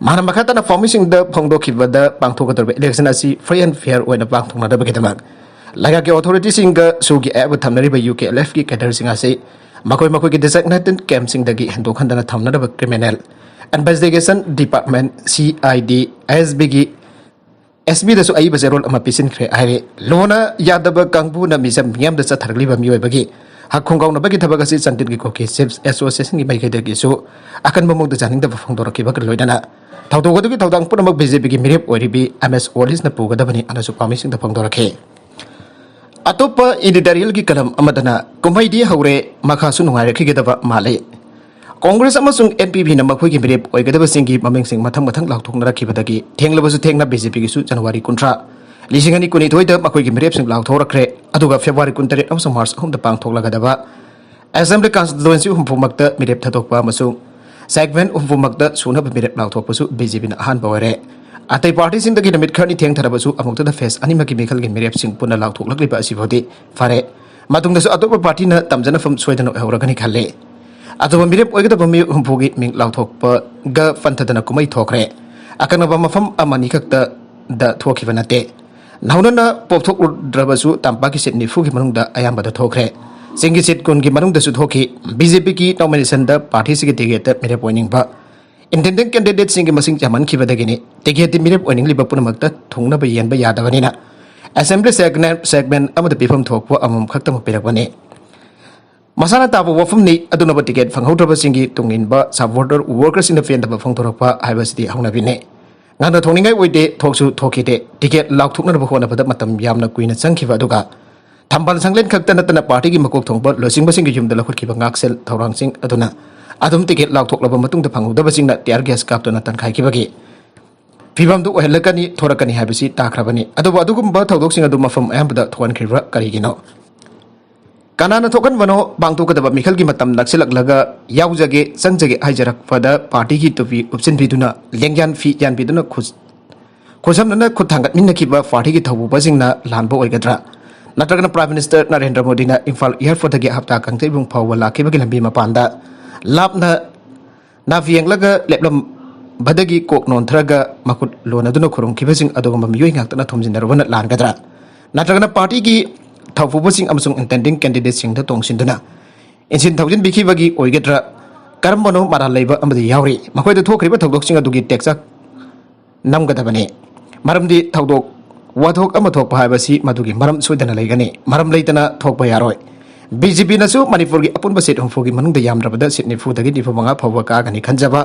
ꯃꯍꯥꯛꯅ ꯃꯈꯥ ꯇꯥꯅ ꯄꯥꯎꯃꯤꯁꯤꯡꯗ ꯐꯣꯡꯗꯣꯛꯈꯤꯕꯗ ꯄꯥꯡꯊꯣꯛꯀꯗꯧꯔꯤꯕ ꯏꯂꯦꯛꯁꯟ ꯑꯁꯤ ꯐ꯭ꯔꯤ ꯑꯦꯟ ꯐꯤꯌꯔ ꯑꯣꯏꯅ ꯄꯥꯡꯊꯣꯛꯅꯅꯕꯒꯤꯗꯃꯛ ꯂꯩꯉꯥꯛꯀꯤ ꯑꯣꯊꯣꯔꯤꯇꯤꯁꯤꯡꯒ ꯁꯨꯒꯤ ꯑꯌꯥꯕ ꯊꯝꯅꯔꯤꯕ ꯌꯨ ꯀꯦ ꯑꯦꯜ ꯑꯦꯐꯀꯤ ꯀꯦꯗꯔꯁꯤꯡ ꯑꯁꯤ ꯃꯈꯣꯏ ꯃꯈꯣꯏꯒꯤ ꯗꯤꯖꯤꯒꯅꯦꯇꯦꯗ ꯀꯦꯝꯞꯁꯤꯡꯗꯒꯤ ꯍꯦꯟꯗꯣꯛꯍꯟꯗꯅ ꯊꯝꯅꯅꯕ criminal Investigation Department, C I D, S B ꯒꯤ S B ꯗꯁꯨ ꯑꯏꯕ ꯆꯦꯔꯣꯜ ꯑꯃ ꯄꯤꯁꯤꯟꯈ꯭ꯔꯦ ꯍꯥꯏꯔꯦ꯫ ꯂꯣꯅ ꯌꯥꯗꯕ ꯀꯥꯡꯕꯨꯅ ꯃꯤꯆꯝ ꯃꯤꯌꯥꯝꯗ ꯆꯠꯊꯔꯛꯂꯤꯕ ꯃꯤꯑꯣꯏꯕꯒꯤ ꯍꯛ ꯈꯣꯡꯒꯥꯎꯅꯕꯒꯤ ꯊꯕꯛ ꯑꯁꯤ ꯆꯥꯟꯗꯦꯜꯒꯤ ꯀꯨꯀꯤ Chiefs Association ꯒꯤ ꯃꯥꯏꯀꯩꯗꯒꯤꯁꯨ ꯑꯀꯟꯕ ꯃꯑꯣꯡꯗ ꯌꯥꯅꯤꯡꯗꯕ ꯐꯣꯡꯗꯣꯔꯛꯈꯤꯕꯒ ꯂꯣꯏꯅꯅ ꯊꯧꯗꯣꯛ ꯑꯗꯨꯒꯤ ꯊꯧꯗꯥꯡ ꯄꯨꯝꯅꯃꯛ B J P ꯒꯤ ꯃꯤꯔꯦꯞ ꯑꯣꯏꯔꯤꯕꯤ M S Wallace ꯅ ꯄꯨꯒꯗꯕꯅꯤ ꯑꯅꯁꯨ ꯄꯥꯝꯃꯤꯁꯤꯡꯗ ꯐꯣꯡꯗꯣꯔꯛꯈꯤ꯫ ꯑꯇꯣꯞꯄ editorial ꯒꯤ column ꯑꯃꯗꯅ ꯀꯨꯝꯍꯩꯗꯤ ꯍꯧꯔꯦ, ꯃꯈꯥꯁꯨ ꯅꯨꯡꯉꯥꯏꯔꯛꯈꯤꯒꯗꯕ ꯃꯥꯜꯂꯤ꯫ Congress ꯑꯃꯁꯨꯡ N P P ꯅ ꯃꯈꯣꯏꯒꯤ ꯃꯤꯔꯦꯞ ꯑꯣꯏꯒꯗꯕꯁꯤꯡꯒꯤ ꯃꯃꯤꯡꯁꯤꯡ ꯃꯊꯪ ꯃꯊꯪ ꯂꯥꯎꯊꯣꯛꯅꯔꯛꯈꯤꯕꯗꯒꯤ ꯊꯦꯡꯂꯕꯁꯨ ꯊꯦꯡꯅ B J P ꯒꯤꯁꯨ January ꯀꯨꯟꯊ꯭ꯔꯥ, ꯂꯤꯁꯤꯡ ꯑꯅꯤ ꯀꯨꯟꯅꯤꯊꯣꯏꯗ ꯃꯈꯣꯏꯒꯤ ꯃꯤꯔꯦꯞꯁꯤꯡ ꯂꯥꯎꯊꯣꯔꯛꯈ꯭ꯔꯦ꯫ ꯑꯗꯨꯒ February ꯀꯨꯟꯇꯔꯦꯠ ꯑꯃꯁꯨꯡ March ꯑꯍꯨꯝꯗ ꯄꯥꯡꯊꯣꯛꯂꯒꯗꯕ Assembly constituency ꯍꯨꯝꯐꯨꯃꯛꯇ ꯃꯤꯔꯦꯞ ꯊꯥꯗꯣꯛꯄ ꯑꯃꯁꯨꯡ segment ꯍꯨꯝꯐꯨꯃꯛꯇ ꯁꯨꯅꯕ ꯃꯤꯔꯦꯞ ꯂꯥꯎꯊꯣꯛꯄꯁꯨ B J P ꯅ ꯑꯍꯥꯟꯕ ꯑꯣꯏꯔꯦ꯫ ꯑꯇꯩ party ꯁꯤꯡꯗꯒꯤ ꯅꯨꯃꯤꯠ ꯈꯔꯅꯤ ꯊꯦꯡꯊꯔꯕꯁꯨ ꯑꯃꯨꯛꯇꯗ phase ꯑꯅꯤꯃꯛꯀꯤ ꯃꯤꯈꯜꯒꯤ ꯃꯤꯔꯦꯞꯁꯤꯡ ꯄꯨꯟꯅ ꯂꯥꯎꯊꯣꯛꯂꯛꯂꯤꯕ ꯑꯁꯤꯐꯥꯎꯗꯤ ꯐꯔꯦ꯫ ꯃꯇꯨꯡꯗꯁꯨ ꯑꯇꯣꯞꯄ party ꯅ ꯇꯝꯖꯅꯐꯝ ꯁꯣꯏꯗꯅ ꯑꯣꯏꯍꯧꯔꯒꯅꯤ ꯈꯜꯂꯤ꯫ ꯑꯇꯣꯞꯄ ꯃꯤꯔꯦꯞ ꯑꯣꯏꯒꯗꯕ ꯃꯤꯑꯣꯏ ꯍꯨꯝꯐꯨꯒꯤ ꯃꯤꯡ ꯂꯥꯎꯊꯣꯛꯄꯒ ꯄꯟꯊꯗꯅ ꯀꯨꯝꯍꯩ ꯊꯣꯛꯈ꯭ꯔꯦ꯫ ꯑꯀꯛꯅꯕ ꯃꯐꯝ ꯑꯃꯅꯤ ꯈꯛꯇꯗ ꯊꯣꯛꯈꯤꯕ ꯅꯠꯇꯦ꯫ ꯅꯧꯅꯅ ꯄꯣꯛꯊꯣꯛꯂꯨꯗ꯭ꯔꯕꯁꯨ ꯇꯝꯄꯥꯛꯀꯤ seat ꯅꯤꯐꯨꯒꯤ ꯃꯅꯨꯡꯗ ꯑꯌꯥꯝꯕꯗ ꯊꯣꯛꯈ꯭ꯔꯦ꯫ ꯆꯤꯡꯒꯤ seat ꯀꯨꯟꯒꯤ ꯃꯅꯨꯡꯗꯁꯨ ꯊꯣꯛꯈꯤ꯫ B J P ꯒꯤ nomination ꯗ party ꯁꯤꯒꯤ ticket ꯇ ꯃꯤꯔꯦꯞ ꯑꯣꯏꯅꯤꯡꯕ intending candidate ꯁꯤꯡꯒꯤ ꯃꯁꯤꯡ ꯌꯥꯝꯃꯟꯈꯤꯕꯗꯒꯤꯅꯤ꯫ Ticket ꯇꯤ ꯃꯤꯔꯦꯞ ꯑꯣꯏꯅꯤꯡꯂꯤꯕ ꯄꯨꯝꯅꯃꯛꯇ ꯊꯨꯡꯅꯕ ꯌꯦꯟꯕ ꯌꯥꯗꯕꯅꯤꯅ Assembly segment, segment ꯑꯃꯗ ꯄꯤꯐꯝ ꯊꯣꯛꯄ ꯑꯃꯃꯝ ꯈꯛꯇꯃꯛ ꯄꯤꯔꯛꯄꯅꯤ꯫ ꯃꯁꯥꯅ ꯇꯥꯕ ꯋꯥꯐꯝꯅꯤ꯫ ꯑꯗꯨꯅꯕꯨ ticket ꯐꯪꯍꯧꯗ꯭ꯔꯕꯁꯤꯡꯒꯤ ꯇꯨꯡ ꯏꯟꯕ supporter, worker ꯁꯤꯡꯅ ꯄꯦꯟꯗꯕ ꯐꯣꯡꯗꯣꯔꯛꯄ ꯍꯥꯏꯕꯁꯤꯗꯤ ꯍꯧꯅꯕꯤꯅꯤ꯫ ꯉꯥꯡꯅ ꯊꯣꯛꯅꯤꯡꯉꯥꯏ ꯑꯣꯏꯗꯦ, ꯊꯣꯛꯁꯨ ꯊꯣꯛꯈꯤꯗꯦ꯫ Ticket ꯂꯥꯎꯊꯣꯛꯅꯅꯕ ꯍꯣꯠꯅꯕꯗ ꯃꯇꯝ ꯌꯥꯝꯅ ꯀꯨꯏꯅ ꯆꯪꯈꯤꯕ ꯑꯗꯨꯒ ꯊꯝꯕꯥꯜ ꯁꯪꯂꯦꯟ ꯈꯛꯇ ꯅꯠꯇꯅ party ꯒꯤ ꯃꯀꯣꯛ ꯊꯣꯡꯕ ꯂꯨꯆꯤꯡꯕꯁꯤꯡꯒꯤ ꯌꯨꯝꯗ ꯂꯧꯈꯠꯈꯤꯕ ꯉꯥꯛꯁꯦꯜ ꯊꯧꯔꯥꯡꯁꯤꯡ ꯑꯗꯨꯅ ꯑꯗꯨꯝ ticket ꯂꯥꯎꯊꯣꯛꯂꯕ ꯃꯇꯨꯡꯗ ꯐꯪꯍꯧꯗꯕꯁꯤꯡꯅ tear gas ꯀꯥꯞꯇꯨꯅ ꯇꯥꯟꯈꯥꯏꯈꯤꯕꯒꯤ ꯐꯤꯕꯝꯗꯨ ꯑꯣꯏꯍꯜꯂꯛꯀꯅꯤ, ꯊꯣꯔꯛꯀꯅꯤ ꯍꯥꯏꯕꯁꯤ ꯇꯥꯈ꯭ꯔꯕꯅꯤ꯫ ꯑꯗꯨꯕꯨ ꯑꯗꯨꯒꯨꯝꯕ ꯊꯧꯗꯣꯛꯁꯤꯡ ꯑꯗꯨ ꯃꯐꯝ ꯑꯌꯥꯝꯕꯗ ꯊꯣꯛꯍꯟꯈ꯭ꯔꯤꯕ꯭ꯔꯥ ꯀꯔꯤꯒꯤꯅꯣ? ꯀꯅꯥꯅ ꯊꯣꯛꯍꯟꯕꯅꯣ? ꯄꯥꯡꯊꯣꯛꯀꯗꯕ ꯃꯤꯈꯜꯒꯤ ꯃꯇꯝ ꯅꯛꯁꯤꯜꯂꯛꯂꯒ ꯌꯥꯎꯖꯒꯦ, ꯆꯪꯖꯒꯦ ꯍꯥꯏꯖꯔꯛꯄꯗ party ꯒꯤ ꯇꯨꯄꯤ ꯎꯞꯁꯤꯟꯕꯤꯗꯨꯅ, ꯂꯦꯡꯌꯥꯟ ꯐꯤ ꯌꯥꯟꯕꯤꯗꯨꯅ ꯈꯨꯠ-, ꯈꯨꯠꯁꯝꯅꯅ ꯈꯨꯠ ꯊꯥꯡꯒꯠꯃꯤꯟꯅꯈꯤꯕ party ꯒꯤ ꯊꯧꯄꯨꯕꯁꯤꯡꯅ ꯂꯥꯟꯕ ꯑꯣꯏꯒꯗ꯭ꯔꯥ? ꯅꯠꯇ꯭ꯔꯒꯅ Prime Minister ꯅꯔꯦꯟꯗ꯭ꯔ ꯃꯣꯗꯤꯅ ꯏꯝꯐꯥꯜ airport ꯇꯒꯤ ꯍꯞꯇꯥ ꯀꯥꯡꯖꯩꯕꯨꯡ ꯐꯥꯎꯕ ꯂꯥꯛꯈꯤꯕꯒꯤ ꯂꯝꯕꯤ ꯃꯄꯥꯟꯗ ꯂꯥꯞꯅ ꯅꯥꯐ ꯌꯦꯡꯂꯒ ꯂꯦꯞꯂꯝꯕꯗꯒꯤ ꯀꯣꯛ ꯅꯣꯟꯊꯔꯒ ꯃꯈꯨꯠ ꯂꯣꯟꯅꯗꯨꯅ ꯈꯨꯔꯨꯝꯈꯤꯕꯁꯤꯡ ꯑꯗꯨꯒꯨꯝꯕ ꯃꯤꯑꯣꯏ ꯉꯥꯛꯇꯅ ꯊꯣꯝꯖꯤꯟꯅꯔꯨꯕꯅ ꯂꯥꯟꯒꯗ꯭ꯔꯥ? ꯅꯠꯇ꯭ꯔꯒꯅ party ꯒꯤ ꯊꯧꯄꯨꯕꯁꯤꯡ ꯑꯃꯁꯨꯡ intending candidate ꯁꯤꯡꯗ ꯇꯣꯡꯁꯤꯟꯗꯨꯅ ꯏꯟꯁꯤꯟ ꯊꯧꯖꯤꯟꯕꯤꯈꯤꯕꯒꯤ ꯑꯣꯏꯒꯗ꯭ꯔꯥ? ꯀꯔꯝꯕꯅꯣ ꯃꯔꯥꯜ ꯂꯩꯕ ꯑꯃꯗꯤ ꯌꯥꯎꯔꯤ꯫ ꯃꯈꯣꯏꯗ ꯊꯣꯛꯈ꯭ꯔꯤꯕ ꯊꯧꯗꯣꯛꯁꯤꯡ ꯑꯗꯨꯒꯤ ꯇꯦꯛꯆ ꯅꯝꯒꯗꯕꯅꯤ꯫ ꯃꯔꯝꯗꯤ ꯊꯧꯗꯣꯛ ꯋꯥꯊꯣꯛ ꯑꯃ ꯊꯣꯛꯄ ꯍꯥꯏꯕꯁꯤ ꯃꯗꯨꯒꯤ ꯃꯔꯝ ꯁꯣꯏꯗꯅ ꯂꯩꯒꯅꯤ꯫ ꯃꯔꯝ ꯂꯩꯇꯅ ꯊꯣꯛꯄ ꯌꯥꯔꯣꯏ꯫ ꯕꯤ ꯖꯦ ꯄꯤꯅꯁꯨ ꯃꯅꯤꯄꯨꯔꯒꯤ ꯑꯄꯨꯟꯕ ꯁꯤꯠ ꯍꯨꯝꯐꯨꯒꯤ ꯃꯅꯨꯡꯗ ꯌꯥꯝꯗ꯭ꯔꯕꯗ ꯁꯤꯠ ꯅꯤꯐꯨꯗꯒꯤ ꯅꯤꯐꯨ ꯃꯉꯥ ꯐꯥꯎꯕ ꯀꯥꯒꯅꯤ ꯈꯟꯖꯕ,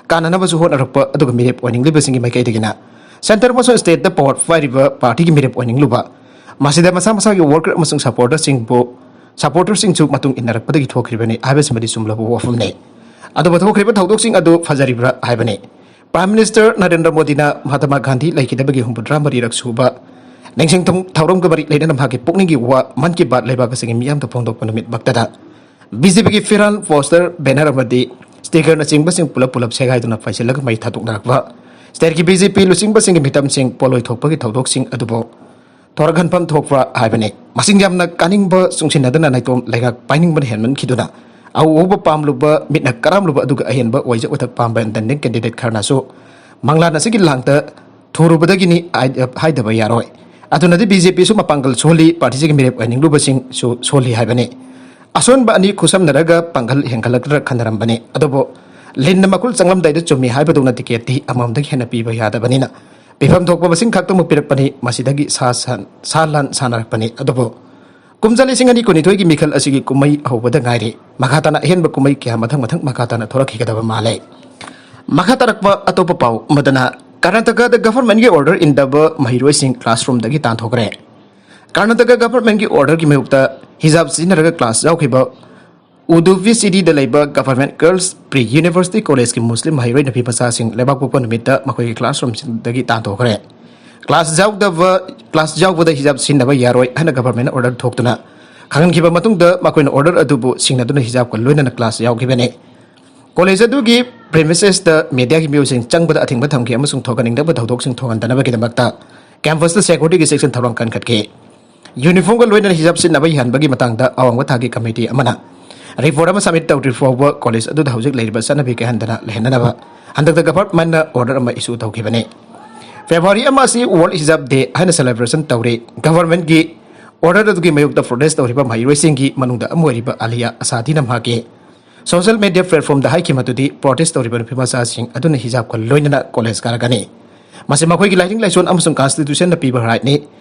ꯀꯥꯅꯅꯕꯁꯨ ꯍꯣꯠꯅꯔꯛꯄ, ꯑꯗꯨꯒ ꯃꯤꯔꯦꯞ ꯑꯣꯏꯅꯤꯡꯂꯤꯕꯁꯤꯡꯒꯤ ꯃꯥꯏꯀꯩꯗꯒꯤꯅ ꯁꯦꯟꯇꯔ ꯑꯃꯁꯨꯡ ꯁ꯭ꯇꯦꯠꯇ ꯄꯥꯋꯔ ꯄꯥꯏꯔꯤꯕ ꯄꯥꯔꯇꯤꯒꯤ ꯃꯤꯔꯦꯞ ꯑꯣꯏꯅꯤꯡꯂꯨꯕ, ꯃꯁꯤꯗ ꯃꯁꯥ ꯃꯁꯥꯒꯤ ꯋꯥꯔꯀꯔ ꯑꯃꯁꯨꯡ ꯁꯄꯣꯔꯇꯔꯁꯤꯡꯕꯨ, ꯁꯄꯣꯔꯇꯔꯁꯤꯡꯁꯨ ꯃꯇꯨꯡ ꯏꯟꯅꯔꯛꯄꯗꯒꯤ ꯊꯣꯛꯈ꯭ꯔꯤꯕꯅꯤ ꯍꯥꯏꯕꯁꯤꯃꯗꯤ ꯆꯨꯝꯂꯕ ꯋꯥꯐꯝꯅꯤ꯫ ꯑꯗꯨꯕꯨ ꯊꯣꯛꯈ꯭ꯔꯤꯕ ꯊꯧꯗꯣꯛꯁꯤꯡ ꯑꯗꯨ ꯐꯖꯔꯤꯕ꯭ꯔꯥ ꯍꯥꯏꯕꯅꯤ꯫ ꯄ꯭ꯔꯥꯏꯝ ꯃꯤꯅꯤꯁꯇꯔ ꯅꯔꯦꯟꯗ꯭ꯔ ꯃꯣꯗꯤꯅ ꯃꯍꯥꯇꯃꯥ ꯒꯥꯟꯙꯤ ꯂꯩꯈꯤꯗꯕꯒꯤ ꯍꯨꯝꯐꯨꯇꯔꯥ ꯃꯔꯤꯔꯛ ꯁꯨꯕ ꯅꯤꯡꯁꯤꯡ ꯊꯧ-, ꯊꯧꯔꯝꯒ ꯃꯔꯤ ꯂꯩꯅꯅ ꯃꯍꯥꯛꯀꯤ ꯄꯨꯛꯅꯤꯡꯒꯤ ꯋꯥ ꯃꯟ ꯀꯤ ꯕꯥꯠ ꯂꯩꯕꯥꯛ ꯑꯁꯤꯒꯤ ꯃꯤꯌꯥꯝꯗ ꯐꯣꯡꯗꯣꯛꯄ ꯅꯨꯃꯤꯠꯃꯛꯇꯗ ꯕꯤ ꯖꯦ ꯄꯤꯒꯤ ꯐꯤꯔꯥꯜ, ꯄꯣꯁꯇꯔ, ꯕꯦꯅꯔ ꯑꯃꯗꯤ ꯁ꯭ꯇꯤꯀꯔꯅꯆꯤꯡꯕꯁꯤꯡ ꯄꯨꯂꯞ ꯄꯨꯂꯞ ꯁꯦꯒꯥꯏꯗꯨꯅ ꯄꯥꯏꯁꯤꯜꯂꯒ ꯃꯩ ꯊꯥꯗꯣꯛꯅꯔꯛꯄ, ꯁ꯭ꯇꯦꯠꯀꯤ ꯕꯤ ꯖꯦ ꯄꯤ ꯂꯨꯆꯤꯡꯕꯁꯤꯡꯒꯤ ꯃꯤꯇꯝꯁꯤꯡ ꯄꯣꯠꯂꯣꯏ ꯊꯣꯛꯄꯒꯤ ꯊꯧꯗꯣꯛꯁꯤꯡ ꯑꯗꯨꯕꯨ ꯊꯣꯔꯛꯍꯟꯐꯝ ꯊꯣꯛꯄ꯭ꯔꯥ ꯍꯥꯏꯕꯅꯤ꯫ ꯃꯁꯤꯡ ꯌꯥꯝꯅ ꯀꯥꯅꯤꯡꯕ ꯆꯨꯡꯁꯤꯟꯅꯗꯅ ꯅꯥꯏꯇꯣꯝ ꯂꯩꯉꯥꯛ ꯄꯥꯏꯅꯤꯡꯕꯅ ꯍꯦꯟꯃꯟꯈꯤꯗꯨꯅ ꯑꯎ ꯑꯎꯕ ꯄꯥꯝꯂꯨꯕ, ꯃꯤꯠꯅ ꯀꯔꯥꯝꯂꯨꯕ ꯑꯗꯨꯒ ꯑꯍꯦꯟꯕ ꯑꯣꯏꯖ ꯑꯣꯏꯊꯛ ꯄꯥꯝꯕ ꯏꯟꯗꯤꯄꯦꯟꯗꯦꯟ ꯀꯦꯟꯗꯤꯗꯦꯠ ꯈꯔꯅꯁꯨ ꯃꯪꯂꯥꯟ ꯑꯁꯤꯒꯤ ꯂꯥꯡꯗ ꯊꯨꯔꯨꯕꯗꯒꯤꯅꯤ ꯍꯥꯏ-, ꯍꯥꯏꯗꯕ ꯌꯥꯔꯣꯏ꯫ ꯑꯗꯨꯅꯗꯤ ꯕꯤ ꯖꯦ ꯄꯤꯁꯨ ꯃꯄꯥꯡꯒꯜ ꯁꯣꯜꯂꯤ, ꯄꯥꯔꯇꯤꯁꯤꯒꯤ ꯃꯤꯔꯦꯞ ꯑꯣꯏꯅꯤꯡꯂꯨꯕꯁꯤꯡꯁꯨ ꯁꯣꯜꯂꯤ ꯍꯥꯏꯕꯅꯤ꯫ ꯑꯁꯣꯟꯕ ꯑꯅꯤ ꯈꯨꯠꯁꯝꯅꯔꯒ ꯄꯥꯡꯒꯜ ꯍꯦꯟꯒꯠꯂꯛꯇ꯭ꯔꯥ ꯈꯟꯅꯔꯝꯕꯅꯤ꯫ ꯑꯗꯨꯕꯨ ꯂꯤꯟꯅ ꯃꯈꯨꯜ ꯆꯪꯂꯝꯗꯥꯏꯗ ꯆꯨꯝꯃꯤ ꯍꯥꯏꯕꯗꯧꯅ ꯇꯤꯀꯦꯠꯇꯤ ꯑꯃꯃꯝꯗꯒꯤ ꯍꯦꯟꯅ ꯄꯤꯕ ꯌꯥꯗꯕꯅꯤꯅ ꯄꯤꯐꯝ ꯊꯣꯛꯄ ꯃꯁꯤꯡ ꯈꯛꯇꯃꯛ ꯄꯤꯔꯛꯄꯅꯤ꯫ ꯃꯁꯤꯗꯒꯤ ꯁꯥ ꯁꯟ, ꯁꯥ ꯂꯥꯟ ꯁꯥꯟꯅꯔꯛꯄꯅꯤ꯫ ꯑꯗꯨꯕꯨ ꯀꯨꯝꯖꯥ ꯂꯤꯁꯤꯡ ꯑꯅꯤ ꯀꯨꯟꯅꯤꯊꯣꯏꯒꯤ ꯃꯤꯈꯜ ꯑꯁꯤꯒꯤ ꯀꯨꯝꯍꯩ ꯍꯧꯕꯗ ꯉꯥꯏꯔꯤ꯫ ꯃꯈꯥ ꯇꯥꯅ ꯑꯍꯦꯟꯕ ꯀꯨꯝꯍꯩ ꯀꯌꯥ ꯃꯊꯪ ꯃꯊꯪ ꯃꯈꯥ ꯇꯥꯅ ꯊꯣꯔꯛꯈꯤꯒꯗꯕ ꯃꯥꯜꯂꯦ꯫ ꯃꯈꯥ ꯇꯥꯔꯛꯄ ꯑꯇꯣꯞꯄ ꯄꯥꯎ ꯑꯃꯗꯅ ꯀꯔꯅꯥꯇꯀꯥꯗ ꯒꯚꯔꯟꯃꯦꯟꯠꯀꯤ ꯑꯣꯔꯗꯔ ꯏꯟꯗꯕ ꯃꯍꯩꯔꯣꯏꯁꯤꯡ ꯀ꯭ꯂꯥꯁꯔꯨꯝꯗꯒꯤ ꯇꯥꯟꯊꯣꯛꯈ꯭ꯔꯦ꯫ ꯀꯔꯅꯥꯇꯀꯥ ꯒꯚꯔꯟꯃꯦꯟꯠꯀꯤ ꯑꯣꯔꯗꯔꯒꯤ ꯃꯥꯌꯣꯛꯇ ꯍꯤꯖꯥꯕ ꯁꯤꯖꯤꯟꯅꯔꯒ ꯀ꯭ꯂꯥꯁ ꯌꯥꯎꯈꯤꯕ ꯎꯗꯨꯄꯤ ꯁꯤꯇꯤꯗ ꯂꯩꯕ ꯒꯚꯔꯟꯃꯦꯟꯠ ꯒꯔꯜꯁ ꯄ꯭ꯔꯤ ꯌꯨꯅꯤꯚꯔꯁꯤꯇꯤ ꯀꯣꯂꯦꯖꯀꯤ ꯃꯨꯁꯂꯤꯝ ꯃꯍꯩꯔꯣꯏ ꯅꯨꯄꯤ ꯃꯆꯥꯁꯤꯡ ꯂꯩꯕꯥꯛꯄꯣꯛꯄ ꯅꯨꯃꯤꯠꯇ ꯃꯈꯣꯏꯒꯤ ꯀ꯭ꯂꯥꯁꯔꯨꯝꯁꯤꯡꯗꯒꯤ ꯇꯥꯟꯊꯣꯛꯈ꯭ꯔꯦ꯫ ꯀ꯭ꯂꯥꯁ ꯌꯥꯎꯗꯕ, ꯀ꯭ꯂꯥꯁ ꯌꯥꯎꯕꯗ ꯍꯤꯖꯥꯕ ꯁꯤꯖꯤꯟꯅꯕ ꯌꯥꯔꯣꯏ ꯍꯥꯏꯅ ꯒꯚꯔꯟꯃꯦꯟꯠꯅ ꯑꯣꯔꯗꯔ ꯊꯣꯛꯇꯨꯅ ꯈꯪꯍꯟꯈꯤꯕ ꯃꯇꯨꯡꯗ ꯃꯈꯣꯏꯅ ꯑꯣꯔꯗꯔ ꯑꯗꯨꯕꯨ ꯁꯤꯡꯅꯗꯨꯅ ꯍꯤꯖꯥꯕꯀ ꯂꯣꯏꯅꯅ ꯀ꯭ꯂꯥꯁ ꯌꯥꯎꯈꯤꯕꯅꯤ꯫ ꯀꯣꯂꯦꯖ ꯑꯗꯨꯒꯤ ꯄ꯭ꯔꯤꯃꯤꯁꯦꯁꯇ ꯃꯤꯗꯤꯌꯥꯒꯤ ꯃꯤꯑꯣꯏꯁꯤꯡ ꯆꯪꯕꯗ ꯑꯊꯤꯡꯕ ꯊꯝꯈꯤ ꯑꯃꯁꯨꯡ ꯊꯣꯛꯍꯟꯅꯤꯡꯗꯕ ꯊꯧꯗꯣꯛꯁꯤꯡ ꯊꯣꯛꯍꯟꯗꯅꯕꯒꯤꯗꯃꯛꯇ ꯀꯦꯝꯄꯁꯇ ꯁꯦꯀ꯭ꯌꯨꯔꯤꯇꯤꯒꯤ ꯆꯦꯛꯁꯤꯟ ꯊꯧꯔꯥꯡ ꯀꯟꯈꯠꯈꯤ꯫ ꯌꯨꯅꯤꯐꯣꯔꯝꯒ ꯂꯣꯏꯅꯅ ꯍꯤꯖꯥꯕ ꯁꯤꯖꯤꯟꯅꯕ ꯌꯥꯍꯟꯕꯒꯤ ꯃꯇꯥꯡꯗ ꯑꯋꯥꯡꯕ ꯊꯥꯛꯀꯤ ꯀꯃꯤꯇꯤ ꯑꯃꯅ ꯔꯤꯄꯣꯔꯠ ꯑꯃ ꯁꯕꯃꯤꯠ ꯇꯧꯗ꯭ꯔꯤ ꯐꯥꯎꯕ ꯀꯣꯂꯦꯖ ꯑꯗꯨꯗ ꯍꯧꯖꯤꯛ ꯂꯩꯔꯤꯕ ꯆꯠꯅꯕꯤ ꯀꯥꯏꯍꯟꯗꯅ ꯂꯩꯍꯟꯅꯅꯕ ꯍꯟꯗꯛꯇ ꯒꯚꯔꯟꯃꯦꯟꯠꯅ ꯑꯣꯔꯗꯔ ꯑꯃ ꯏꯁꯨ ꯇꯧꯈꯤꯕꯅꯤ꯫ ꯐꯦꯕ꯭ꯔꯨꯋꯥꯔꯤ ꯑꯃ ꯑꯁꯤ ꯋꯥꯔꯜꯗ ꯍꯤꯖꯥꯕ ꯗꯦ ꯍꯥꯏꯅ ꯁꯦꯂꯦꯕ꯭ꯔꯦꯁꯟ ꯇꯧꯔꯤ꯫ ꯒꯚꯔꯟꯃꯦꯟꯠꯀꯤ ꯑꯣꯔꯗꯔ ꯑꯗꯨꯒꯤ ꯃꯥꯌꯣꯛꯇ ꯄ꯭ꯔꯣꯇꯦꯁ ꯇꯧꯔꯤꯕ ꯃꯍꯩꯔꯣꯏꯁꯤꯡꯒꯤ ꯃꯅꯨꯡꯗ ꯑꯃ ꯑꯣꯏꯔꯤꯕ ꯑꯂꯤꯌꯥ ꯑꯁꯥꯗꯤꯅ ꯃꯍꯥꯛꯀꯤ ꯁꯣꯁꯤꯌꯦꯜ ꯃꯤꯗꯤꯌꯥ ꯄ꯭ꯂꯦꯠꯐꯣꯔꯝꯗ ꯍꯥꯏꯈꯤꯕ ꯃꯗꯨꯗꯤ ꯄ꯭ꯔꯣꯇꯦꯁ ꯇꯧꯔꯤꯕ ꯅꯨꯄꯤ ꯃꯆꯥꯁꯤꯡ ꯑꯗꯨꯅ ꯍꯤꯖꯥꯕꯀ ꯂꯣꯏꯅꯅ ꯀꯣꯂꯦꯖ ꯀꯥꯔꯛꯀꯅꯤ꯫ ꯃꯁꯤ ꯃꯈꯣꯏꯒꯤ ꯂꯥꯏꯅꯤꯡ ꯂꯥꯏꯁꯣꯟ ꯑꯃꯁꯨꯡ ꯀꯟꯁꯇꯤꯇ꯭ꯌꯨꯁꯟꯅ ꯄꯤꯕ ꯔꯥꯏꯠꯅꯤ꯫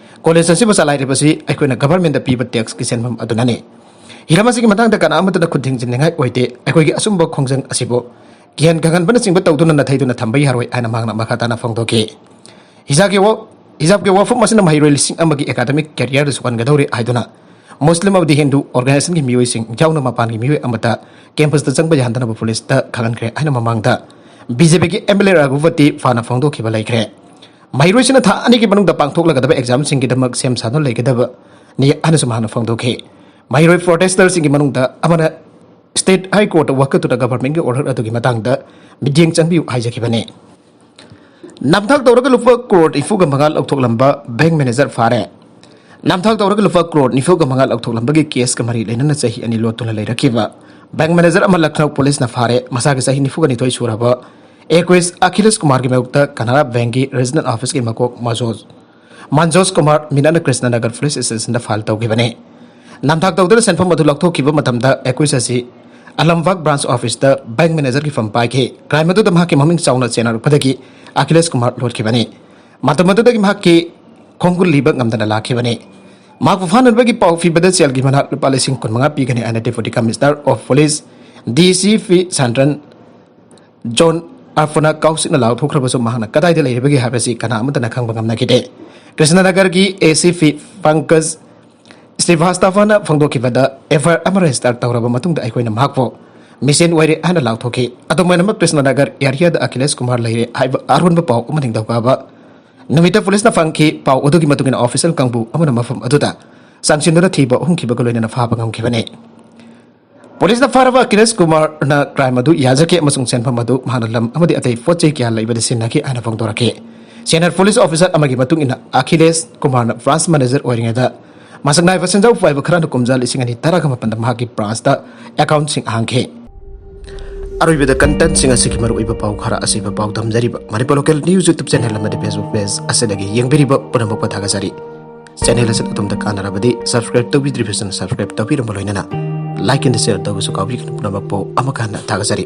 ꯀꯣꯂꯦꯖ ꯑꯁꯤꯕꯨ ꯆꯂꯥꯏꯔꯤꯕꯁꯤ ꯑꯩꯈꯣꯏꯅ ꯒꯚꯔꯟꯃꯦꯟꯗ ꯄꯤꯕ ꯇꯦꯛꯁꯀꯤ ꯁꯦꯟꯐꯝ ꯑꯗꯨꯅꯅꯤ꯫ ꯍꯤꯔꯝ ꯑꯁꯤꯒꯤ ꯃꯇꯥꯡꯗ ꯀꯅꯥ ꯑꯃꯠꯇꯅ ꯈꯨꯠ ꯊꯤꯡꯖꯤꯟꯅꯤꯡꯉꯥꯏ ꯑꯣꯏꯗꯦ꯫ ꯑꯩꯈꯣꯏꯒꯤ ꯑꯆꯨꯝꯕ ꯈꯣꯡꯖꯪ ꯑꯁꯤꯕꯨ ꯀꯤꯍꯟ ꯈꯪꯍꯟꯕꯅꯆꯤꯡꯕ ꯇꯧꯗꯨꯅ ꯅꯥꯊꯩꯗꯨꯅ ꯊꯝꯕ ꯌꯥꯔꯣꯏ ꯍꯥꯏꯅ ꯃꯍꯥꯛꯅ ꯃꯈꯥ ꯇꯥꯅ ꯐꯣꯡꯗꯣꯛꯈꯤ꯫ ꯍꯤꯖꯥꯕꯀꯤ ꯋꯥ-, ꯍꯤꯖꯥꯕꯀꯤ ꯋꯥꯐꯝ ꯑꯁꯤꯅ ꯃꯍꯩꯔꯣꯏ ꯂꯤꯁꯤꯡ ꯑꯃꯒꯤ ꯑꯦꯀꯥꯗꯃꯤꯛ ꯀꯦꯔꯤꯌꯔꯗ ꯁꯣꯛꯍꯟꯒꯗꯧꯔꯤ ꯍꯥꯏꯗꯨꯅ ꯃꯨꯁꯂꯤꯝ ꯑꯃꯗꯤ ꯍꯤꯟꯗꯨ ꯑꯣꯔꯒꯅꯥꯏꯖꯦꯁꯟꯒꯤ ꯃꯤꯑꯣꯏꯁꯤꯡ ꯌꯥꯎꯅ ꯃꯄꯥꯟꯒꯤ ꯃꯤꯑꯣꯏ ꯑꯃꯠꯇ ꯀꯦꯝꯄꯁꯇ ꯆꯪꯕ ꯌꯥꯍꯟꯗꯅꯕ ꯄꯨꯂꯤꯁꯇ ꯈꯪꯍꯟꯈ꯭ꯔꯦ ꯍꯥꯏꯅ ꯃꯃꯥꯡꯗ ꯕꯤ ꯖꯦ ꯄꯤꯒꯤ ꯑꯦꯝ ꯑꯦꯜ ꯑꯦ ꯔꯥꯘꯨꯄꯇꯤ ꯐꯥꯅ ꯐꯣꯡꯗꯣꯛꯈꯤꯕ ꯂꯩꯈ꯭ꯔꯦ꯫ ꯃꯍꯩꯔꯣꯏꯁꯤꯅ ꯊꯥ ꯑꯅꯤꯒꯤ ꯃꯅꯨꯡꯗ ꯄꯥꯡꯊꯣꯛꯂꯒꯗꯕ ꯑꯦꯛꯖꯥꯝꯁꯤꯡꯒꯤꯗꯃꯛ ꯁꯦꯝ ꯁꯥꯗꯨꯅ ꯂꯩꯒꯗꯕꯅꯤ ꯍꯥꯏꯅꯁꯨ ꯃꯍꯥꯛꯅ ꯐꯣꯡꯗꯣꯛꯈꯤ꯫ ꯃꯍꯩꯔꯣꯏ ꯄ꯭ꯔꯣꯇꯦꯁꯇꯔꯁꯤꯡꯒꯤ ꯃꯅꯨꯡꯗ ꯑꯃꯅ ꯁ꯭ꯇꯦꯠ ꯍꯥꯏ ꯀꯣꯔꯠꯇ ꯋꯥꯀꯠꯇꯨꯅ ꯒꯚꯔꯟꯃꯦꯟꯠꯀꯤ ꯑꯣꯔꯗꯔ ꯑꯗꯨꯒꯤ ꯃꯇꯥꯡꯗ ꯃꯤꯠꯌꯦꯡ ꯆꯪꯕꯤꯌꯨ ꯍꯥꯏꯖꯈꯤꯕꯅꯤ꯫ ꯅꯝꯊꯥꯛ ꯇꯧꯔꯒ ꯂꯨꯄꯥ ꯀ꯭ꯔꯣꯔ ꯅꯤꯐꯨꯒ ꯃꯉꯥ ꯂꯧꯊꯣꯛꯂꯝꯕ ꯕꯦꯡꯛ ꯃꯦꯅꯦꯖꯔ ꯐꯥꯔꯦ꯫ ꯅꯝꯊꯥꯛ ꯇꯧꯔꯒ ꯂꯨꯄꯥ ꯀ꯭ꯔꯣꯔ ꯅꯤꯐꯨꯒ ꯃꯉꯥ ꯂꯧꯊꯣꯛꯂꯝꯕꯒꯤ ꯀꯦꯁꯀ ꯃꯔꯤ ꯂꯩꯅꯅ ꯆꯍꯤ ꯑꯅꯤ ꯂꯣꯠꯇꯨꯅ ꯂꯩꯔꯛꯈꯤꯕ ꯕꯦꯡꯛ ꯃꯦꯅꯦꯖꯔ ꯑꯃ ꯂꯈꯅꯧ ꯄꯨꯂꯤꯁꯅ ꯐꯥꯔꯦ꯫ ꯃꯁꯥꯒꯤ ꯆꯍꯤ ꯅꯤꯐꯨꯒ ꯅꯤꯊꯣꯏ ꯁꯨꯔꯕ ꯑꯦꯀ꯭ꯋꯤꯁ ꯑꯈꯤꯂꯦꯁ ꯀꯨꯃꯥꯔꯒꯤ ꯃꯥꯌꯣꯛꯇ ꯀꯅꯥꯔꯥ ꯕꯦꯡꯛꯀꯤ ꯔꯤꯖꯅꯦꯜ ꯑꯣꯐꯤꯁꯀꯤ ꯃꯀꯣꯛ ꯃꯖꯣꯁ ꯃꯟꯖꯣꯁ ꯀꯨꯃꯥꯔ ꯃꯤꯅꯥꯅ ꯀ꯭ꯔꯤꯁꯅꯅꯒꯔ ꯄꯨꯂꯤꯁ ꯁ꯭ꯇꯦꯁꯟꯗ ꯐꯥꯏꯜ ꯇꯧꯈꯤꯕꯅꯤ꯫ ꯅꯝꯊꯥꯛ ꯇꯧꯗꯨꯅ ꯁꯦꯟꯐꯝ ꯑꯗꯨ ꯂꯧꯊꯣꯛꯈꯤꯕ ꯃꯇꯝꯗ ꯑꯦꯀ꯭ꯋꯤꯁ ꯑꯁꯤ ꯑꯂꯝꯕꯥꯒ ꯕ꯭ꯔꯥꯟꯆ ꯑꯣꯐꯤꯁꯇ ꯕꯦꯡꯛ ꯃꯦꯅꯦꯖꯔꯒꯤ ꯐꯝ ꯄꯥꯏꯈꯤ꯫ ꯀ꯭ꯔꯥꯏꯝ ꯑꯗꯨꯗ ꯃꯍꯥꯛꯀꯤ ꯃꯃꯤꯡ ꯆꯥꯎꯅ ꯆꯦꯟꯅꯔꯛꯄꯗꯒꯤ ꯑꯈꯤꯂꯦꯁ ꯀꯨꯃꯥꯔ ꯂꯣꯠꯈꯤꯕꯅꯤ꯫ ꯃꯇꯝ ꯑꯗꯨꯗꯒꯤ ꯃꯍꯥꯛꯀꯤ ꯈꯣꯡꯒꯨꯜ ꯂꯤꯕ ꯉꯝꯗꯅ ꯂꯥꯛꯈꯤꯕꯅꯤ꯫ ꯃꯍꯥꯛꯄꯨ ꯐꯥꯅꯅꯕꯒꯤ ꯄꯥꯎ ꯄꯤꯕꯗ ꯖꯦꯜꯒꯤ ꯃꯅꯥꯛ ꯂꯨꯄꯥ ꯂꯤꯁꯤꯡ ꯀꯨꯟꯃꯉꯥ ꯄꯤꯒꯅꯤ ꯍꯥꯏꯅ Deputy Commissioner of Police, D C P Central, zone ꯑꯥꯔꯐꯣꯅꯥ ꯀꯥꯎꯁꯤꯛꯅ ꯂꯥꯎꯊꯣꯛꯈ꯭ꯔꯕꯁꯨ ꯃꯍꯥꯛꯅ ꯀꯗꯥꯏꯗ ꯂꯩꯔꯤꯕꯒꯦ ꯍꯥꯏꯕꯁꯤ ꯀꯅꯥ ꯑꯃꯠꯇꯅ ꯈꯪꯕ ꯉꯝꯅꯈꯤꯗꯦ꯫ ꯀ꯭ꯔꯤꯁꯅꯅꯒꯔꯒꯤ A C P ꯄꯪꯀꯖ ꯁ꯭ꯔꯤꯚꯥꯁꯇꯚꯅ ꯐꯣꯡꯗꯣꯛꯈꯤꯕꯗ, "ꯑꯦꯐ ꯑꯥꯏ ꯑꯥꯔ ꯑꯃ ꯔꯦꯖꯤꯁꯇꯔ ꯇꯧꯔꯕ ꯃꯇꯨꯡꯗ ꯑꯩꯈꯣꯏꯅ ꯃꯍꯥꯛꯄꯨ ꯃꯤꯁꯦꯟ ꯑꯣꯏꯔꯦ" ꯍꯥꯏꯅ ꯂꯥꯎꯊꯣꯛꯈꯤ꯫ ꯑꯗꯨꯝ ꯑꯣꯏꯅꯃꯛ, ꯀ꯭ꯔꯤꯁꯅꯅꯒꯔ ꯑꯦꯔꯤꯌꯥꯗ ꯑꯈꯤꯂꯦꯁ ꯀꯨꯃꯥꯔ ꯂꯩꯔꯦ ꯍꯥꯏꯕ ꯑꯔꯣꯟꯕ ꯄꯥꯎ ꯑꯃ ꯅꯤꯡꯊꯧꯀꯥꯕ ꯅꯨꯃꯤꯠꯇ ꯄꯨꯂꯤꯁꯅ ꯐꯪꯈꯤ꯫ ꯄꯥꯎ ꯑꯗꯨꯒꯤ ꯃꯇꯨꯡ ꯏꯟꯅ ꯑꯣꯐꯤꯁꯤꯌꯦꯜ ꯀꯥꯡꯕꯨ ꯑꯃꯅ ꯃꯐꯝ ꯑꯗꯨꯗ ꯆꯪꯁꯤꯟꯗꯨꯅ ꯊꯤꯕ ꯍꯧꯈꯤꯕꯒ ꯂꯣꯏꯅꯅ ꯐꯥꯕ ꯉꯝꯈꯤꯕꯅꯤ꯫ ꯄꯨꯂꯤꯁꯅ ꯐꯥꯔꯕ ꯑꯈꯤꯂꯦꯁ ꯀꯨꯃꯥꯔꯅ ꯀ꯭ꯔꯥꯏꯝ ꯑꯗꯨ ꯌꯥꯖꯈꯤ ꯑꯃꯁꯨꯡ ꯁꯦꯟꯐꯝ ꯑꯗꯨ ꯃꯍꯥꯛꯅ ꯂꯝ ꯑꯃꯗꯤ ꯑꯇꯩ ꯄꯣꯠ ꯆꯩ ꯀꯌꯥ ꯂꯩꯕꯗ ꯁꯤꯖꯤꯟꯅꯈꯤ ꯍꯥꯏꯅ ꯐꯣꯡꯗꯣꯔꯛꯈꯤ꯫ ꯁꯦꯅꯤꯌꯔ ꯄꯨꯂꯤꯁ ꯑꯣꯐꯤꯁꯥꯔ ꯑꯃꯒꯤ ꯃꯇꯨꯡ ꯏꯟꯅ, ꯑꯈꯤꯂꯦꯁ ꯀꯨꯃꯥꯔꯅ ꯕ꯭ꯔꯥꯟꯆ ꯃꯦꯅꯦꯖꯔ ꯑꯣꯏꯔꯤꯉꯩꯗ ꯃꯁꯛ ꯅꯥꯏꯕ ꯁꯦꯟꯖꯥꯎ ꯄꯥꯏꯕ ꯈꯔꯅ ꯀꯨꯝꯖꯥ ꯂꯤꯁꯤꯡ ꯑꯅꯤ ꯇꯔꯥꯒ ꯃꯥꯄꯟꯗ ꯃꯍꯥꯛꯀꯤ ꯕ꯭ꯔꯥꯟꯆꯇ ꯑꯦꯀꯥꯎꯟꯠꯁꯤꯡ ꯍꯥꯡꯈꯤ꯫ ꯑꯔꯣꯏꯕꯗ, ꯀꯟꯇꯦꯟꯠꯁꯤꯡ ꯑꯁꯤꯒꯤ ꯃꯔꯨꯑꯣꯏꯕ ꯄꯥꯎ ꯈꯔ ꯑꯁꯤꯕ ꯄꯥꯎꯗꯝꯖꯔꯤꯕ Manipur local news YouTube channel ꯑꯃꯗꯤ Facebook ꯄꯦꯖ ꯑꯁꯤꯗꯒꯤ ꯌꯦꯡꯕꯤꯔꯤꯕ ꯄꯨꯝꯅꯃꯛꯄꯨ ꯊꯥꯒꯠꯆꯔꯤ꯫ ꯆꯦꯅꯦꯜ ꯑꯁꯤ ꯑꯗꯣꯝꯗ ꯀꯥꯟꯅꯔꯕꯗꯤ subscribe ꯇꯧꯕꯤꯗ꯭ꯔꯤꯕꯁꯤꯡꯅ subscribe ꯇꯧꯕꯤꯔꯝꯕ ꯂꯣꯏꯅꯅ Like and share ꯇꯧꯕꯁꯨ ꯀꯥꯎꯕꯤꯒꯅꯨ꯫ ꯄꯨꯝꯅꯃꯛꯄꯨ ꯑꯃꯨꯛꯀ ꯍꯟꯅ ꯊꯥꯒꯠꯆꯔꯤ꯫